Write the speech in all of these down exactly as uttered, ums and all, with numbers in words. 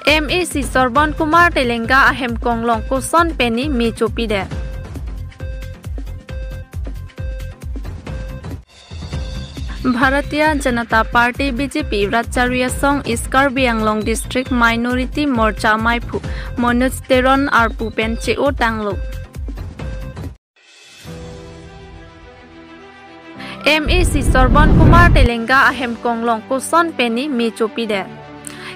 M A C Sorbon Kumar Telenga ahem konglong koson pen ni me chopidet. Bharatiya Janata Party B J P Ratchari Asong East Karbi Anglong District Minority Morcha maiphu Manoj Teron arpu pen che-o tanglo. M A C Sorbon Kumar Telenga ahem konglong koson pen ni me chopidet.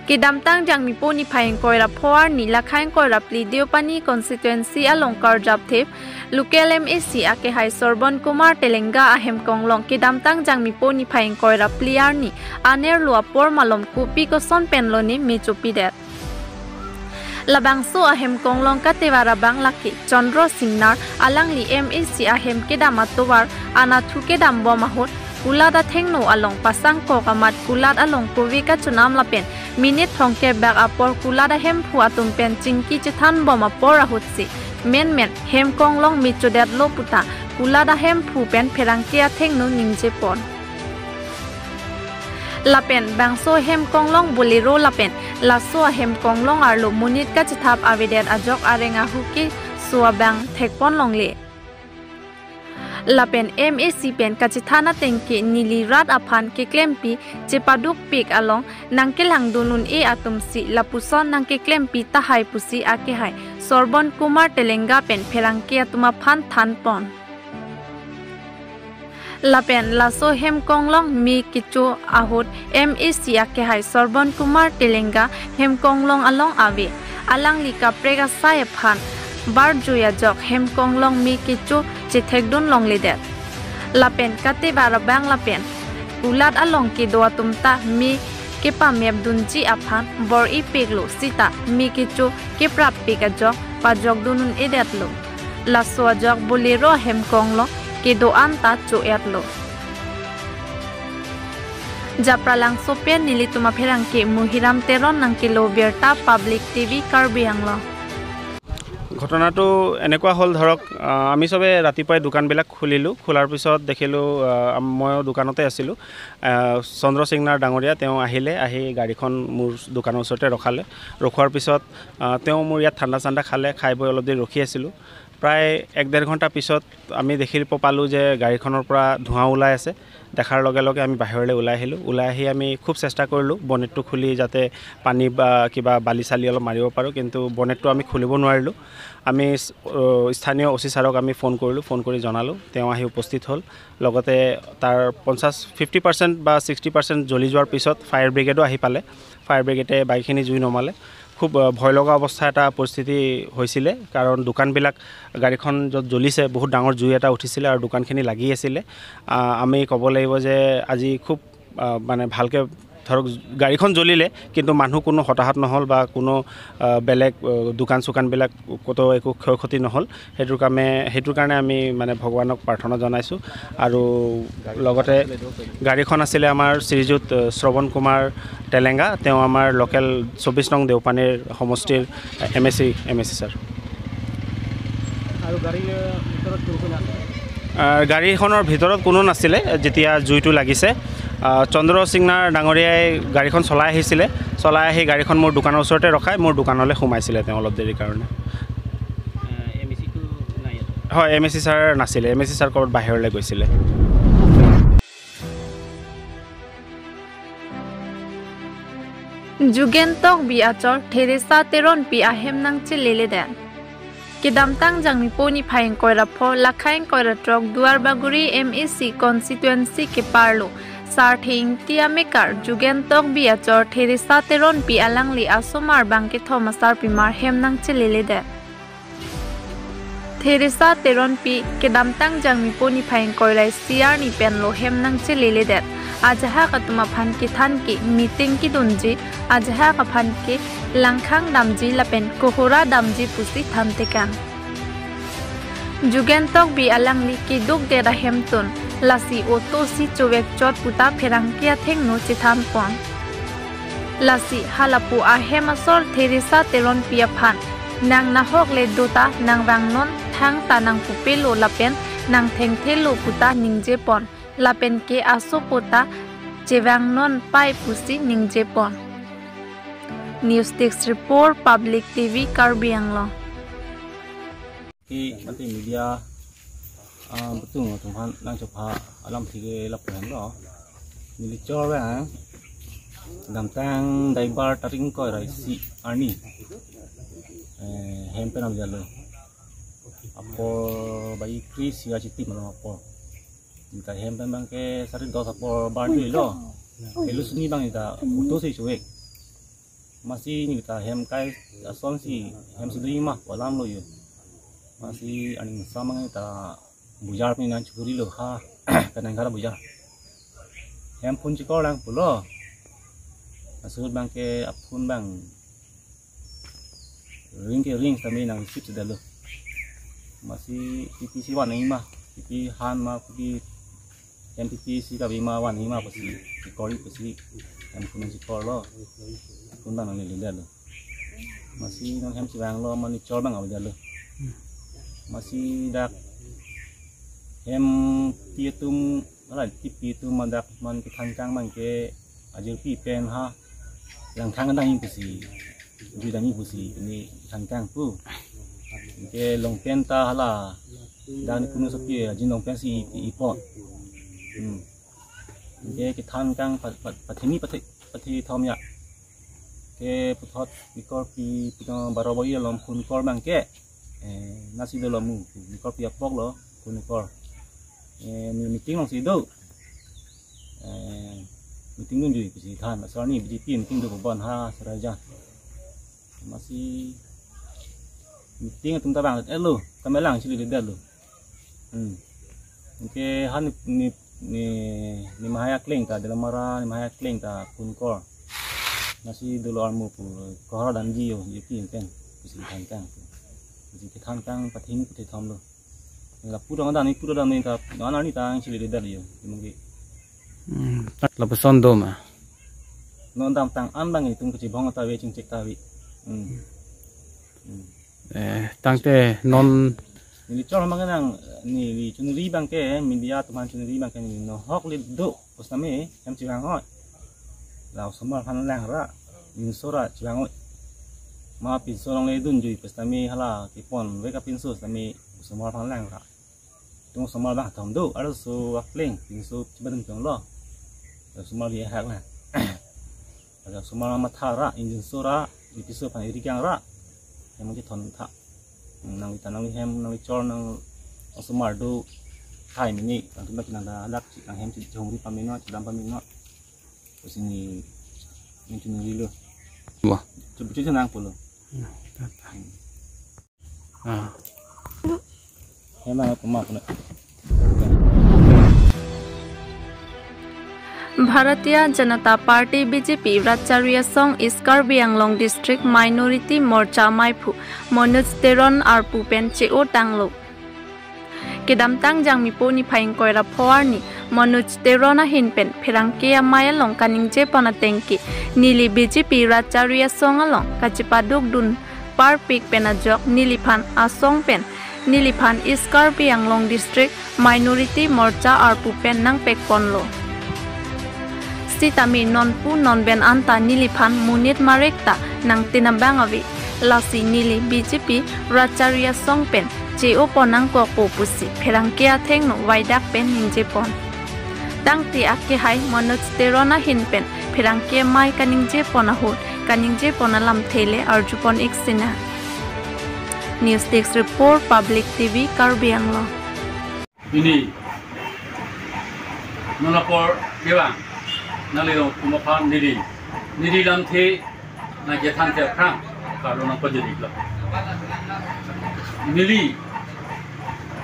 Kedamtang Jangmipo niphai ingkoi ra pho arni lakhai ingkoi ra phli Deopani constituency along karjap thip local M A C akehai Sorbon Kumar Telenga ahem konglong kedamtang Jangmipo niphai ingkoi ra phli arni anerlo apor malom kopi koson pen lo ni me chopidet. Labangso ahem konglong katevar abang lake Chandra Singnar, alangli M A C ahem kedam atovar anatthu kedam bom ahut kulat athengno along pasang kok amat kulat along kove kachonam lapen minute thomkep bak apor kulat ahemphu atum pen chingki chethan bom apor ahutsi menmen hem konglong me chodetlo puta kulat ahemphu pen pherangke athengno ningje pon. Lapen bangso hem konglong Bolero lapen laso ahem konglong arlo monit kachethap avedet ajok areng ahu keso abang thekpon longle. Lapen M A C pen kachethan ateng ke neli rat aphan keklempi chepadukpik along nangkelangdun un-e atumsi lapuson nangkeklempi tahai pusi akehai Sorbon Kumar Telenga pen pherangke atum aphan thanpon. Lapen laso hem konglong me kecho ahut M A C akehai Sorbon Kumar Telenga hem konglong along ave. Alangli kaprek asai aphan barjui ajok hem konglong me kecho chethekdun longledet. Lapen katevar abang lapen kulat along kedo atum ta me kepamepdunji aphan bor-ipiklo sita me kecho keprappik ajok pajokdun un-edetlo. Laso ajok Bolero ahem konglong kedo-an ta cho-etlo. Japralangso pen nelitum apherangke Muhiram Teron nangkelo birta Public T V Karbi Anglong. ঘটনাটো এনেকুৱা হ'ল, ধৰক, আহ, আমি চবে ৰাতিপুৱাই দোকানবিলাক খুলিলোঁ। খোলাৰ পিছত দেখিলোঁ, আহ, আম-, ময়ো দোকানতে আছিলোঁ। আহ, চন্দ্ৰ সিংনাৰ ডাঙৰীয়া তেওঁ আহিলে, আহি গাড়ীখন মোৰ দোকানৰ ওচৰতে ৰখালে। ৰখোৱাৰ পিছত, আহ, তেওঁ মোৰ ইয়াত ঠাণ্ডা চাণ্ডা খালে, খাই বৈ অলপ দেৰি ৰখি আছিলোঁ। প্ৰায় এক ডেৰ ঘণ্টা পিছত আমি দেখিব পালোঁ যে গাড়ীখনৰ পৰা ধোঁৱা ওলাই আছে। দেখাৰ লগে লগে আমি বাহিৰলৈ ওলাই আহিলোঁ। ওলাই আহি আমি খুব চেষ্টা কৰিলোঁ বনেটটো খুলি যাতে পানী বা কিবা বালি চালি অলপ মাৰিব পাৰোঁ, কিন্তু বনেটটো আমি খুলিব নোৱাৰিলোঁ। আমি স-, অ, স্থানীয় অ চি ছাৰক আমি ফোন কৰিলোঁ, ফোন কৰি জনালোঁ, তেওঁ আহি উপস্থিত হ'ল। লগতে তাৰ পঞ্চাছ, ফিফটি পাৰ্চেণ্ট বা ছিক্সটি পাৰ্চেণ্ট জ্বলি যোৱাৰ পিছত ফায়াৰ ব্ৰিগেডো আহি পালে। ফায়াৰ ব্ৰিগেডে বাকীখিনি জুই নমালে। খুব, আহ, ভয় লগা অৱস্থা এটা পৰিস্থিতি হৈছিলে, কাৰণ দোকানবিলাক, গাড়ীখন য'ত জ্বলিছে, বহুত ডাঙৰ জুই এটা উঠিছিলে আৰু দোকানখিনি লাগি আছিলে। আহ, আমি ক'ব লাগিব যে আজি খুব, আহ, মানে, ভালকে, ধৰক, গাড়ীখন জ্বলিলে, কিন্তু মানুহ কোনো হতাহত নহ'ল বা কোনো, আহ, বেলেগ, আহ, দোকান চোকানবিলাক ক'তো একো ক্ষয় ক্ষতি নহ'ল। সেইটো কামে, সেইটো কাৰণে আমি, মানে, ভগৱানক প্ৰাৰ্থনা জনাইছোঁ। আৰু লগতে গাড়ীখন আছিলে আমাৰ শ্ৰীযুত, আহ, শ্ৰৱণ কুমাৰ টেলেংগা, তেওঁ আমাৰ লোকেল চৌবিশ নং দেওপানীৰ সমষ্টিৰ M A C, M A C sir. আৰু গাড়ীৰ ভিতৰত কোন কোন আছে? আহ, গাড়ীখনৰ ভিতৰত কোনো নাছিলে। যেতিয়া জুইটো লাগিছে, আহ, চন্দ্ৰ সিংনাৰ ডাঙৰীয়াই গাড়ীখন চলাই আহিছিলে, চলাই আহি গাড়ীখন মোৰ দোকানৰ ওচৰতে ৰখাই মোৰ দোকানলৈ সোমাইছিলে তেওঁ অলপ দেৰিৰ কাৰণে। এ, এম এ চিটো নাই ইয়াত? হয়, এম এ চি ছাৰ নাছিলে, এম এ চি ছাৰ ক'ৰবাত বাহিৰলৈ গৈছিলে। Jugentok bi achor Theresa Teronpi ahem nangcheleledet. Kedamtang Jangmipo niphai ingkoi ra pho lakhai ingkoi ra throk Duarbagori M A C constituency keparlo Sarthe Ingti amekar Jugentok bi achor Theresa Teronpi alangli asomar bang kethom asarpimar hem nangcheleledet. Theresa Teronpi kedamtang Jangmipo niphai ingkoi ra isi arni penlo hem nangcheleledet. Ajahak atum aphan kethan ke meeting kedunji, ajahak aphan ke langkhang damji lapen kohora damji pusi thantekang. Jugentok bi alangli kedukdet ahemtun, lasi auto si chevek chot puta pherangke athengno chethanpon. Lasi halapu ahem asor Theresa Teronpi aphan nang nahok le dota nang vangnon, thangta nang pupelo lapen nang thengthelo puta ningjepon, lapen ke asopo ta chevangnon pai pusi ningjepon. News Desk Report, Public T V Karbi Anglong. Ki mati media, ah, betul nang tuhan nang coba alam tiga laporan lo. Neli chor bang, damtang Daibar tarik ingkoi ra isi arni. Eh, hem pen nang jalo. Apor bai kri sia chiti malam apor. Neta hem pen bang ke sari dos apor bar dui lo. Helu sini bang neta utu si chuek. Masi neta hem kai ason si hem sudri ma kolam lo yo. Masi aning samang neta bujar pen nang chukuri lo ha. Kanang kara bujar. Hem phone chikor lang pulo. Asut bang ke aphone bang ring ke ring sami nang receive si dalo. Masi pipi si van ma, pipi han ma, pipi M P P si kabi ma van ma pusi, chikori pusi, em kunang chikor lo, kun bang nang lele dalo. Masi nang hem chivang lo, mani chor bang awi dalo. Masi dak hem pi atum, ala tipi atum ma dak man kethan kang bang ke ajir pi pen ha, lang thang dang pusi. Jui dami pusi, ini thangkang pu. Ke longpen ta hala. Dan kuno sopi, ajin longpen si i, i pot. Hmm. Ke kethan kang pa, pa, pathini pathe, pathe thom ya. Ke puthot nikor pi, pino baro boy lom phone kor bang ke. Eh, nasi do lo mu, nikor pi apok lo, phone kor. Eh, mi meeting long si do. Eh, meeting dun jui pusi than, asar ni B J P meeting do bon ha saraja. Masi meeting atum ta bang et lo, kamelang chili de lo. Hmm. Ke han ni, ni, ni, ni mahaya kleng ta, dalam mara ni mahaya kleng ta phone kor. Nasi dolo armu pu, kohara dan jio, B J P kan, pusi than kang. Pusi kethan kang, pathini pathe thom lo. Lapu dang dan ni, pu dang ni ta, dan ni ta chili de dal yo, mungkin. Hmm, lapuson do ma. Non damtang an bang itum kachibong ta ve chingchek ta ve. Hmm. Hmm. Eh, tangte non neli chor mang nang, neli chunri bang ke, media atum aphan chunri bang ke neli nohok le do, pusitame hem chivang hoi. La osomar aphan lang ra, pinso ra chivang hoi. Ma pinso longle dun jui pusitame hala kepon ve ka pinso sitame osomar aphan lang ra. Tung osomar bang thom do, arloso apleng, pinso chibadun chong lo. Osomar bi hak na. Ada osomar matha ra, injinso ra, ipiso aphan iri kang ra. Hem kethon tha. Nang ita nang hem, nang chor, nang osomar do. Hai mini, nang tum nang da dak, nang hem chijong ri pamino, chidam pamino. Pusi ni, ni chunri lo. Wah. Coba cuci nang pulo. Ah. Hema kuma kuna. Bharatiya Janata Party B J P Ratchari Asong East Karbi Anglong District Minority Morcha maiphu Manoj Teron arpu pen che-o tanglo. Kedamtang Jangmipo niphai ingkoi ra pho arni Manoj Teron ahin pen pherangke amei along kaningje pon ateng ke neli B J P Ratchari Asong along kachepaduk dun parpik pen ajok neliphan asong pen neliphan East Karbi Anglong District Minority Morcha arpu pen nangpek ponlo. Sitame nonpu nonben anta neliphan monit marek ta nangtin abang ave. Lasi neli B J P Ratchari Asong pen che-o pon nangkokpo pusi pherangke athengno vaidak pen ningje pon. Tangte akehai Manoj Teron ahin pen pherangke amei kaningje pon ahut kaningje pon alamthe le arju pon ik sina. News Desk Report, Public T V Karbi Anglong. Pini non apor kevang nanglilong kum aphan neli, neli lamthe nangkethan ke aphrang karo nangpajirlo. Neli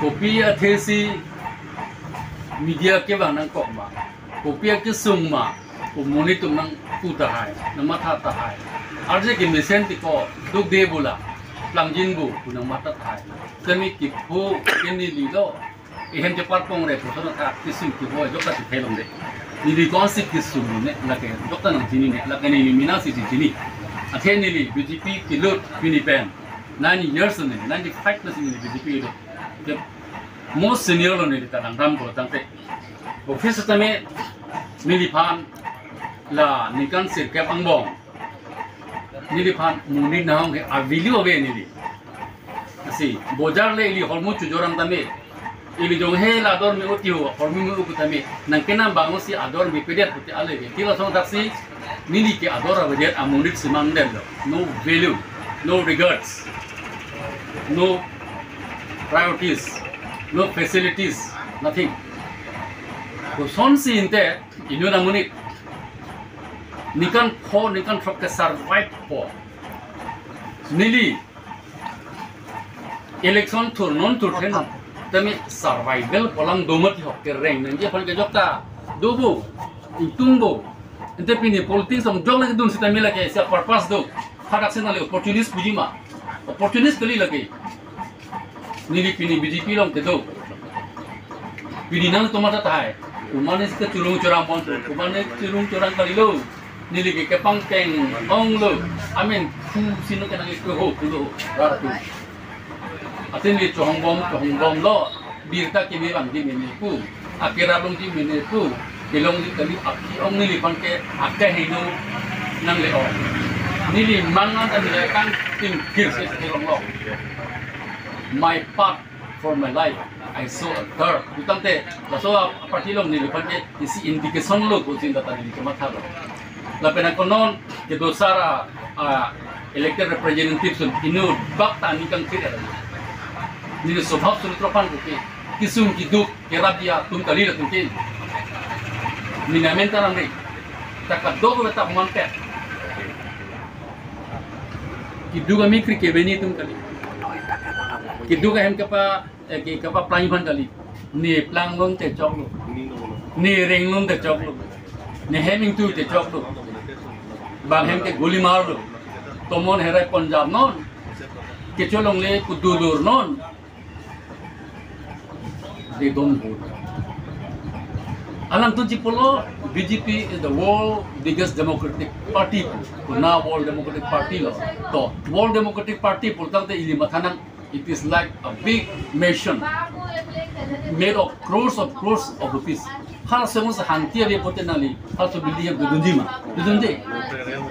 kopi athesi media kevang nangkok ma, kopi akesung ma, komonit atum nangpu tahai, nangmatha tahai. Arje kemesen ti ko duk de bula, plangjin bu, pu nangmatha tahai. Kami kiphu, kini lilo, ihem je parpong re, pu sono tha, kisung kibo, jokta si thelong de. Neli konsi kisung ne, lake, jokta nangchini ne, lake neli mina si chini. Athe neli B J P kelut, pini pen. Nine years ne, ninety-five na si neli B J P kelut. Ke most senior lo neli ta nangdam ko tangte. Office tame neliphan la ningkan sirkep angbong. neliphan monit nahong ke a-value ave neli. Lasi bojar le ili hormu chojor-ang tame, ili jonghe la ador me-ot ti ho, hormu me-ot tame, nangkenam abang si ador mepedet pute ale ke. Ti lason thaksi neli ke ador avedet amonit si mangdetlo. No value, no regards, no priorities, no facilities, nothing. Kosonsi ante inut amonit ningkan pho, ningkan throk ke-survive po. Neli election thurnon thurthe non tame survival pu alam do mati ho, kereng nangji aphan kejok ta do bo, ingtung bo. Ante pini politics along jok lagi dun sitame lake isi a-purpose do. Hadak si nangli opportunist puji ma? Opportunist kali lake. Neli pini B J P along kedo. Pini nangtum matha tahai. Komatne si kechurung churang pon, komatne churung churang kalilo. Neli ke kepangteng onglo. Amen, pu sino ke nangli ke ho pulo. Ratu. Atin neli chohongbom, chohongbomlo. Birta kimi bang di mene pu. Akerap along di mene pu. Kelong di kali, aphi ong neliphan ke akeheno nangle-ong. Neli mangan ta neli kangting phir si kelonglo. My path for my life, I saw a turf. Putangte, laso a-party along neliphan ke isi indication lo pu chinta ta neli kemathalo. Lapen ako non kedo sar a, a elected representative ason inut bak ta aning kangthir. Neli sobhap suri trophan kopi. Kesung keduk kerap dia atum kali latum ke. Mina mentan amri. Ta kadokave ta human pet. Keduk amikri keveni atum kali. Keduk ahem kepa, eh, ke, kepaplang aphan kali. Ne plang lun te choklo. Ne reng lun te choklo. Ne hem ingtui te choklo. Bang hem ke guli marlo. Tomon herai Punjab non. Kecho longle kudu lur non. They don't vote. Alangtum chipolo, B J P is the world biggest democratic party. Kona World Democratic Party lo. To, World Democratic Party pulotangte ili mathanang, it is like a big mansion made of crores of crores of rupees. Halaso mos hanti ave pote nangli, halaso building hem dodunji ma? Dodunde.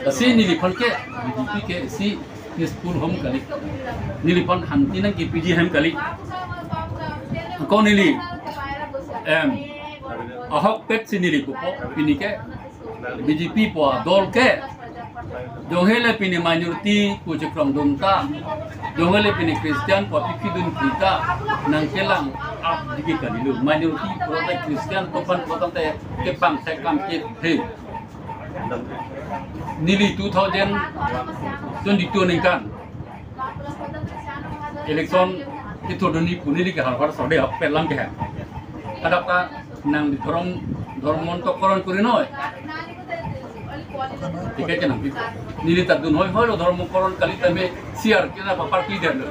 Lasi neliphan ke B J P ke isi peaceful home kali. Neliphan hanti nangkepiji hem kali. Ako neli, em, ahokpet si neli pupo, pini ke B J P pu adol ke. Jonghe le pini minority pu chekrongdun ta. Jonghe le pini Christian pu aphi pidun kita. Nangkelang ap digi kalilo. Minority pulote Christian pu aphan pulotangte kepangthek kam kethe. Neli two thousand twenty-two aningkan election kethurdunji pu neli ke har har sode hok pelang ke ha. Hadak ta nangli dhorom, dhormo monto koron kuri noi. Thik ase nangli. Neli ta dun hoi hoi lo dhormo koron kali tame C R ke na party derlo.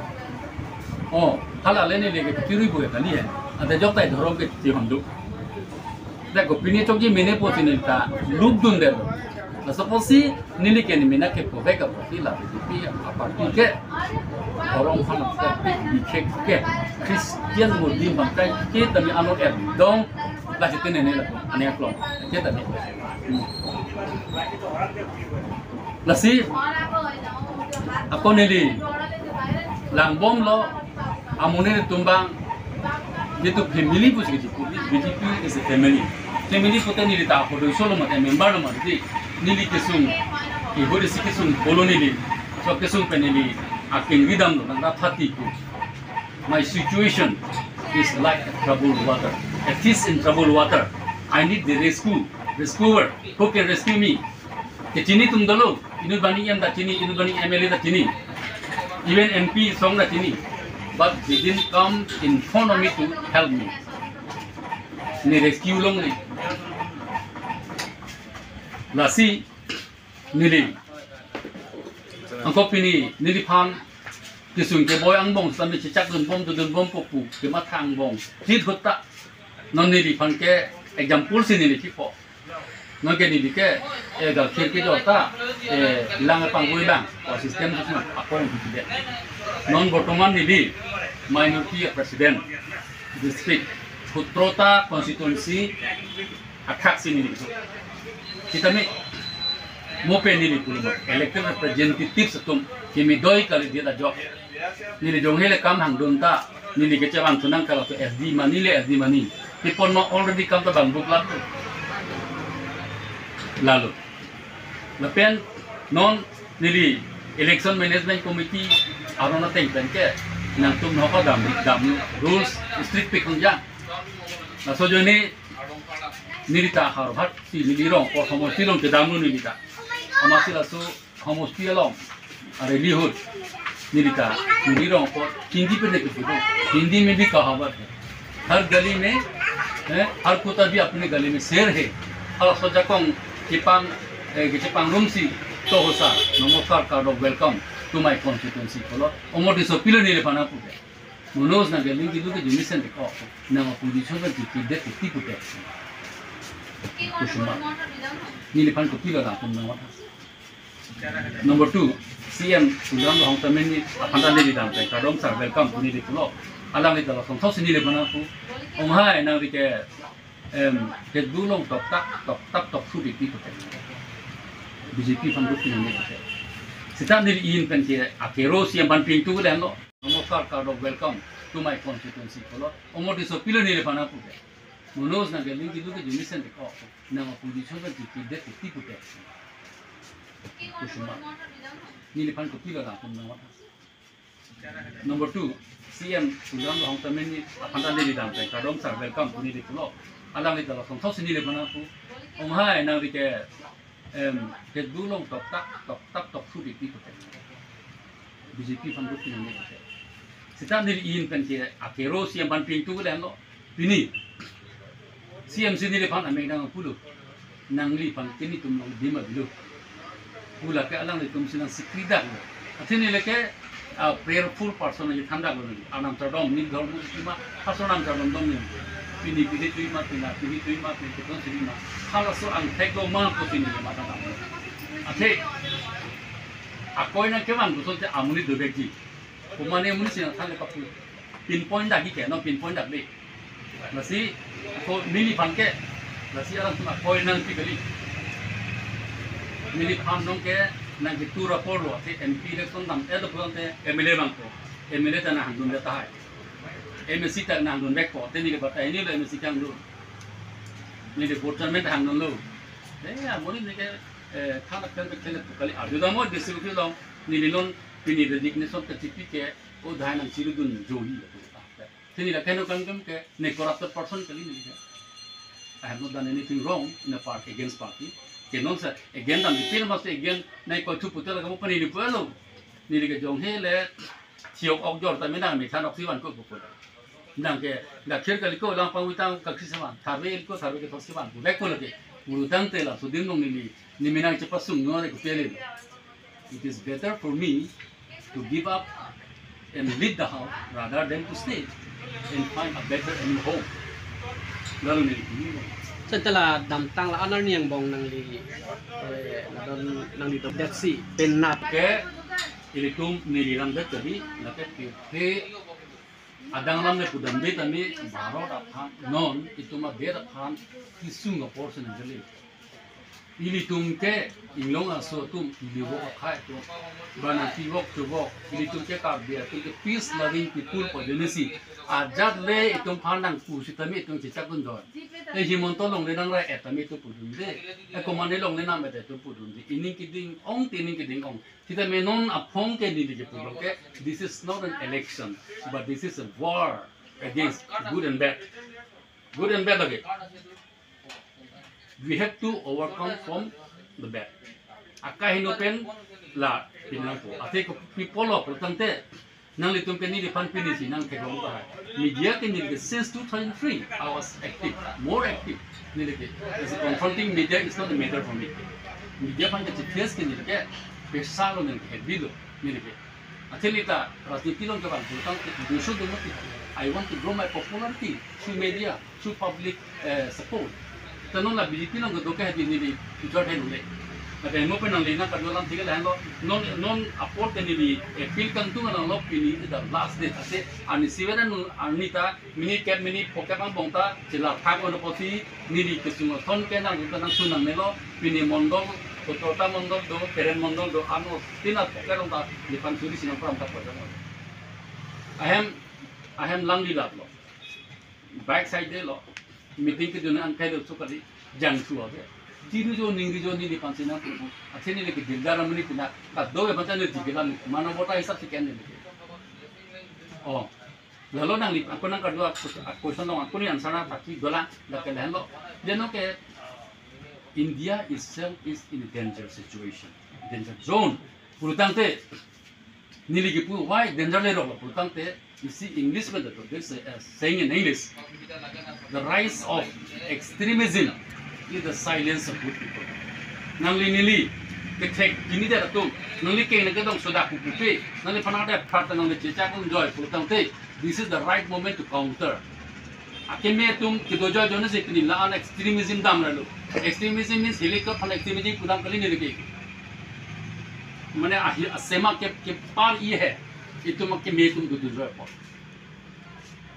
Oh, hala le neli ke chirui bu kali hai. Ante jok tai dhorom ke chihon do. Dako pini chokji mene pusi neli ta lubdunde. Laso pusi neli ke ne mena ke pove ka pusi la B J P aparty ke. Orang hana ke bishek ke Christian Muslim bangkai ke tami alo ekdom la chete nene la ane aklong. Ke tami. Lasi ako neli langbomlo, amonit atum abang, nelitum family pusi keji pu, B J P is a family. Family pulote neli ta apodo solo mate member lo mate, neli kesung, iho desi kesung polo neli, so kesung pen neli akengri damlo, nang ta thati pu. My situation is like a troubled water, a fish in troubled water. I need the rescue, rescuer. Who can rescue me? Kechini atum dolo, inut bani M ta chini, inut bani M L A ta chini, even M P song ta chini, but they didn't come in front of me to help me. Ne rescue longle. Lasi neli angko pini neliphan kesung keboi angbong sami chechak dunbom dodunbompo pu kematha angbong. Hit hutta non neliphan ke example si neli kipo. Non ke neli ke, eh, galkhir kejor ta, eh, lang pangvoi lang, o system sisma akong di de. Non bortoman neli minority president, district, sotro ta constituency athak si neli. Sitame Mo pen neli pulo, elected representatives atum kimi doi kali dia ta jok. Neli jonghe le kam hangdun ta, neli kechevang thu nangkok laso S D mane le S D mane. Tipon ma already kam ta bang buk lap. Lalo. Lapen non neli Election Management Committee aron ateng pen ke nangtum nokho dam dam rules strict pi khang jang. Laso ajoine neli ta har bhat si neli rong ko somosti along kedam lo neli ta. Amatsi laso somosti along, are lihut, neli ta, neli rong ko Hindi pen ke pudo. Hindi में भी कहावत है, हर गली में, हैं, हर कुत्ता भी अपने गली में शेर है. Halaso ajakong kipang, eh, kipang rumsi, to ho sir, namaskar, kardom, welcome to my constituency. Pulo, omo ti so pilo neliphan nangpupe. Manoj nang ke lingki duke jumisen de ko. Nang opposition ke jiki de ti pute. Kusuma. Neliphan kopilo nangtum nang. Number two, C M Tuliram Ronghang ta meni aphan ta neli dam pen kardom sir, welcome pu neli pulo. Alangli ta lason thos neliphan nangpu. Ong hai nangli ke, em, ke dulong tok tak, tok tak, tok su di pi pute. B J P aphan duk nang ne pute. Sita neli in pen ke akero C M aphan ping tu le lo. Namaskar, kardom, welcome to my constituency. Pulo, omo ti so pilo neliphan nangpupe. Manoj nang ke lingki duke jumisen de ko. Nang opposition ke jiki de ti pute. Kusuma. Neliphan kopilo nangtum nang. Number two, C M Tuliram Ronghang ta meni aphan ta neli dam pen kardom sir, welcome pu neli pulo. Alangli ta lason thos neliphan nangpu. Ong hai nangli ke, em, ke dulong tok tak, tok tak, tok su di pi pute. B J P aphan duk nang ne pute. Sita neli in pen ke akero C M aphan ping tu le lo. Pini C M si neliphan amei nangpulo. Nangliphan ke netum along dim avelo. Pu lake alanglitum si nangsikri dak lo. Athe neli ke, ah, prayerful person nangji than dak lo neli. Arnam chardom, neli dhormo si ma, halaso arnam chardom dom neli. Pini pini tui ma, pini pini tui ma, pini keton si ma. Halaso angthek lo ma ko pini ma tang. Athe akoi nangkevang koson te amonit dovekji. Komane amonit si nangthan le kapu. Pinpoint dak ke, no pinpoint dak de. Lasi, ako neliphan ke, lasi alangtum akoi nangpi kali. Neliphan nong ke, nangketur apor lo, athe M P election dam, eh, lo pulote M L A vangpo. M L A ta nanghangdun det tahai. M A C ta nanghangdun vekpo, te neli batai neli M A C kehangdun. Neli vote chairman ta hangdunlo. Eh, amonit neli ke, eh, than akan ke kele pu kali. Arju dam o, district office along, neli non, pini resignation kachipi ke, o dai nangchirudun johi. Te neli la keno kam kam ke, ne corrupted person kali neli ke. I have not done anything wrong in a part against party. Ke non sa against dam di pil mas against nai ko chu putel ka mo pani ni puelo. Neli ke jonghe le thiok ok jor ta me nang me than ok si van ko ko. Nang ke gakhir kali ko lang pang utang ka kri si van. Tharve ko tharve ke thos si van. Bek ko lake. Uru tangte la so dim nong neli. Neli me nang chepasung no re ko pele. It is better for me to give up and leave the house rather than to stay and find a better and new home. Lalu neli. Seta la damtang la anar ni angbong nangli, eh, nadon nangli dom det si penap. Ke ilitum neli lam det tadi, lake pe, pe adang lam le pudam det tadi, Bharat aphan non itum adet aphan kisung apor senang kali. Ilitum ke inglong aso atum, ili vok akhai atum, bana ti vok chu vok, ilitum ke Karbi atum ke peace loving people pu ajoine si. Ajat le itum phan nangpu sitame itum chechak dun don. E Himanta longle nangra-et tame itum pudunde. E komane longle nam-et itum pudunde. Ining keding ong, te ining keding ong. Sitame non aphong ke neli ke pulo ke, this is not an election, but this is a war against good and bad. Good and bad lake. We have to overcome from the bad. Akaheno pen la pinangpo. Athe kopi pulo pulotangte nanglitum ke neliphan pini si nangtheklong tahai. Media ke neli ke since two thousand three, I was active, more active. Neli ke, as a confronting media is not a matter for me. Media aphan ke face ke neli ke, pesa lo neli ke, heavy lo neli ke. Athe neli ta rajniti along kevang pulotangte, dusho dumati. I want to grow my popularity through media, through public, eh, support. Ta non la B J P along kedo ke hadi neli future hai nule. Lapen mo pen nangli nangkarju alam thik lahelo, non, non apor te neli appeal kangtung along lo, pini is the last day. Athe arnisi vet arni ta minit kep minit phokep angbong ta chila thak ono pusi neli kesung ason ke nang ta nangsun nangnelo, pini mondol Kotota mondol do, Peren mondol do, ano tina poke long ta, di pan suri sinang pram ta pojang. Ahem, ahem lang di lap lo. Back side de lo. Meeting ke jona angkai do sukali, jang su ave. Tiri jo, ningri jo, neli pan sinang pram. Ache neli ke Dildar Amani tina, kado ya baca neli tikilan, mano bota hisap si ken neli. Oh. Lalo nangli, ako nang kadua, ako, ako question long, ako ni answer na pati dola, lake lahen lo. Jeno ke India itself is in a danger situation, danger zone. Pulotangte, neli kipu, why danger le rok lo? Pulotangte, you see English pen to, this uh, saying in English, the rise of extremism is the silence of good people. Nangli neli, kethek kini de atum, nangli keng na kedong soda kukupe, nangli phanak de prat nangli chechak enjoy, pulotangte, this is the right moment to counter. Akeme atum kedo joy jona si pini la an extremism dam ralo. Extremism means helicopter extremism kudam kali neli ke. Mane ahi asema ke, ke par ye hai. Itum akeme atum kedo joy po.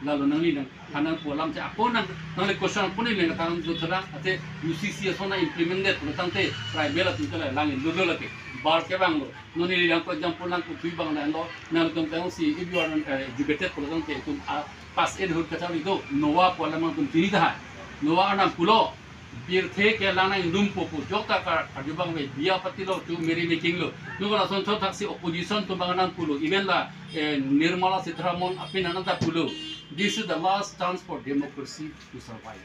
Lalo nangli nang, anang pu alam si ako nang, nangli question ako neli nang karang do thara, ate U C C ason na implement det, pulotangte, tribal atum ke la, lang in do do lake, bar ke bang lo. Non neli lang ko example lang ko tui bang lang lo, nangtum tang si, if you are not, eh, educated, pulotangte, itum, ah, pass eight hur kachari do, Noah pu alam nangtum chini tahai. Noah anang pulo, pirthe ke lang nang dum po pu, jok ta ka, kaju bang ve, biya pati lo, chu merry making lo. Nung lason thothaksi opposition atum bang nang pulo, even la, eh, Nirmala Sitharaman apin anang ta pulo. This is the last chance for democracy to survive.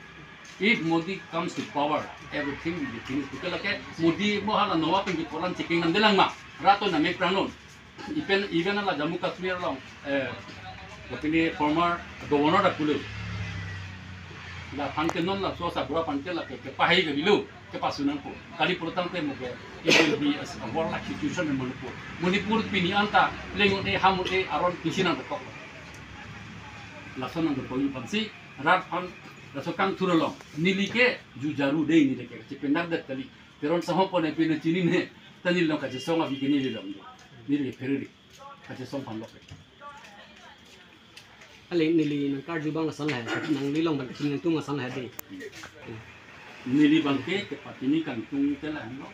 If Modi comes to power, everything will be finished. Puke lake Modi mo hala Noah pen ke polan checking nam delang ma. Rato na me pranon. Even, even la Jammu Kashmir along, eh, pini former governor ta pulo. Laphan ke non laso asabura aphan ke lake, kepahai ke bilo, kepasu nangpo. Kali pulotangte mo ke, it will be a, a warlike situation in Manipur. Manipur pini anta, lengun e, hamun e, aron pisi nang dokok. Lason nang dokok aphan si, rat aphan, laso kangthur along. Neli ke, jujaru de neli ke, chependak det kali. Teron sahop pon e pini chinine, ta neli long kachesong abi ke neli long. Neli ke phereri. Kachesong aphan lo ke. Ali neli nang karju bang asan lahai, nangli long bang kachini nangtum asan lahai de. Neli bang ke, kepatini kangtung ke lahen lo.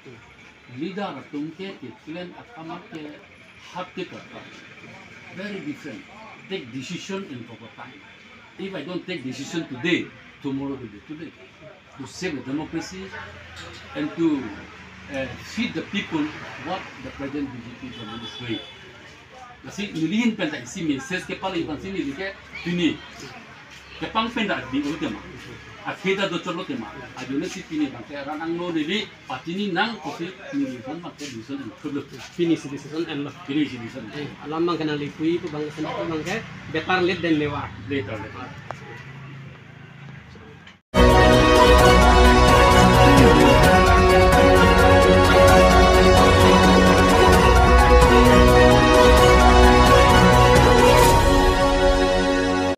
Leader atum ke, ke plan akam ke, hap ke karta. Very different. Take decision in proper time. If I don't take decision today, tomorrow will be too late. To save the democracy and to, uh, feed the people what the present B J P government is doing. Lasi neli ahin pen ta isi message kepale aphan si neli ke pini kepang pen ta di ul tema. Akheda do cholo tema. Ajo ne si pini bang ke ran angno neli patini nang kosi neli ahin bang ke decision en lo. Pini si decision en lo. Pini si decision. Eh, alam bang ke nangli pu pu bang ke sen pu bang ke better late than never. Better late.